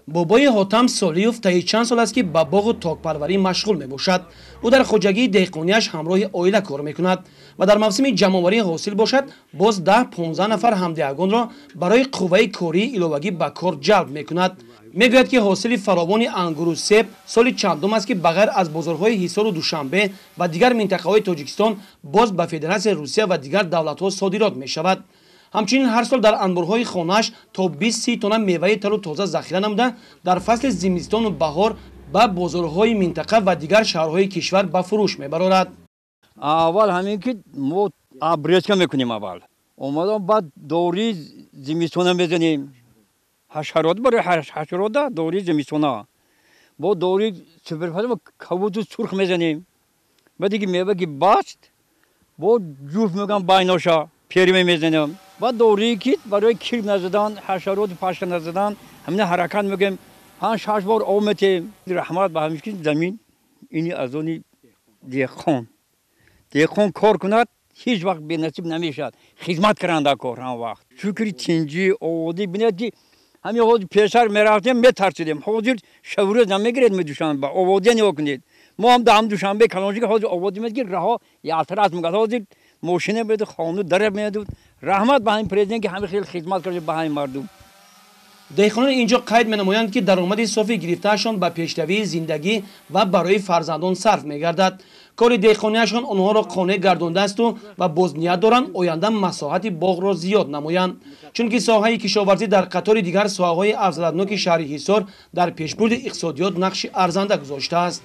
Бобои Ҳотам Солиев таи чанд сол аст, ки ба боғу токпарварӣ машғул мебошад. Ӯ дар хоҷагии деҳқонияш ҳамроҳи оила кор мекунад ва дар мавсими ҷамъоварии ҳосил бошад, боз 10-15 нафар ҳамдеҳагонро барои қувваи кории иловагӣ ба кор ҷалб мекунад. Мегӯяд, ки ҳосили фаровони ангуру себ соли чандум аст, ки ба ғайр аз бозорҳои Ҳисору Душанбе ва дигар минтақаҳои Тоҷикистон боз ба Федератсияи Русия ва дигар давлатҳо содирот мешавад. Ҳамчунин ҳар сол дар анборҳои хонааш то 20-30 тонна меваи тару тоза захира намуда, дар фасли зимистону баҳор ба бозорҳои минтақа ва дигар шаҳрҳои кишвар ба фурӯш мебарорад. Аввал ҳамин ки мо обрезка мекунем, аввал омадам, баъд дори зимистона мезанем, ҳашарот, барои ҳашарота дори зимистона, бо дори суперфосфат кабуду сурх мезанем. Баъд диги мева ки баст, бо ҷуфт мегӯям, байноша перме мезанем. Баъд дории ки барои кирм назадан, ҳашароту пашка назадан, ҳамина ҳаракат мекунем. 5-6 бор об метем. Раҳмат ба ҳамин ки замин ини аз они деҳқон. Деҳқон кор кунад, ҳеҷ вақт бенасиб намешавад. Хизмат каранда кор ҳам вақт шукри тинҷӣ оводӣ. Бинед ки ҳамин ҳозир пешар мерафтем, метарсидем, ҳозир шабу рӯз намегиред. Ме Душанбе оводия нигоҳ кунед. Мо ҳам даҳам Душанбе калонши, ҳозир оводӣ мед ки раҳо ялтирас мекард. Ҳозир мошина меду, хону дара медуд. Раҳмат ба ҳамин президент, ки ҳамин хел хизмат кард ба ҳамин мардум. Деҳқонони инҷо қайд менамоянд, ки даромади софи гирифтаашон ба пешравии зиндагӣ ва барои фарзандон сарф мегардад. Кори деҳқонияшон онҳоро қонеъ гардондаасту ва боз ният доранд, оянда масоҳати боғро зиёд намоянд, чунки соҳаи кишоварзӣ дар қатори дигар соҳаҳои афзалиятноки шаҳри Ҳисор дар пешбурди иқтисодиёт нақши арзанда гузоштааст.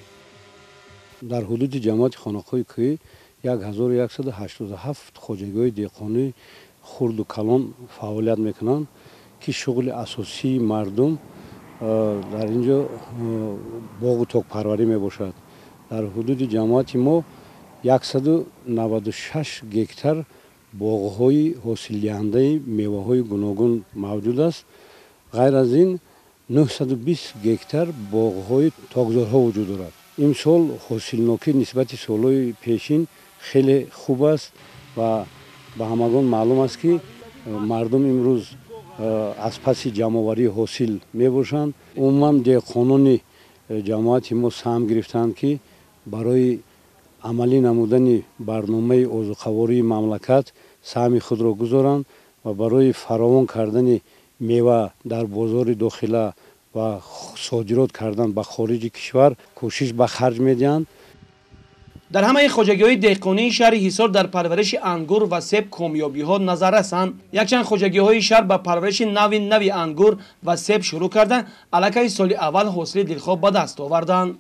Дар ҳудуди ҷамоати Хонақоҳи Кӯҳӣ 1187 хоҷагиҳои деҳқонии хурду калон фаъолият мекунанд, ки шуғли асосии мардум дар ин ҷо боғу токпарварӣ мебошад. Дар ҳудуди ҷамоати мо 196 гектар боғҳои ҳосилдиҳандаи меваҳои гуногун мавҷуд аст. Ғайр аз ин, 920 гектар боғҳои токзорҳо вуҷуд дорад. Имсол ҳосилнокӣ нисбати солҳои пешин хеле хуб аст ва ба ҳамагон маълум аст, ки мардум имрӯз аз паси ҷамъоварии ҳосил мебошанд. Умуман деҳқонони ҷамоати мо саҳм гирифтаанд, ки барои амалӣ намудани барномаи озуқавории мамлакат саҳми худро гузоранд ва барои фаровон кардани мева дар бозори дохила ва содирот кардан ба хориҷи кишвар кӯшиш ба харҷ медиҳанд. Дар ҳамаи хоҷагиҳои деҳқонии шаҳри Ҳисор дар парвариши ангур ва себ комёбиҳо назаррасанд. Якчанд хоҷагиҳои шаҳр ба парвариши нави нави ангур ва себ шурӯъ карда, аллакай соли аввал ҳосили дилхоҳ ба даст оварданд.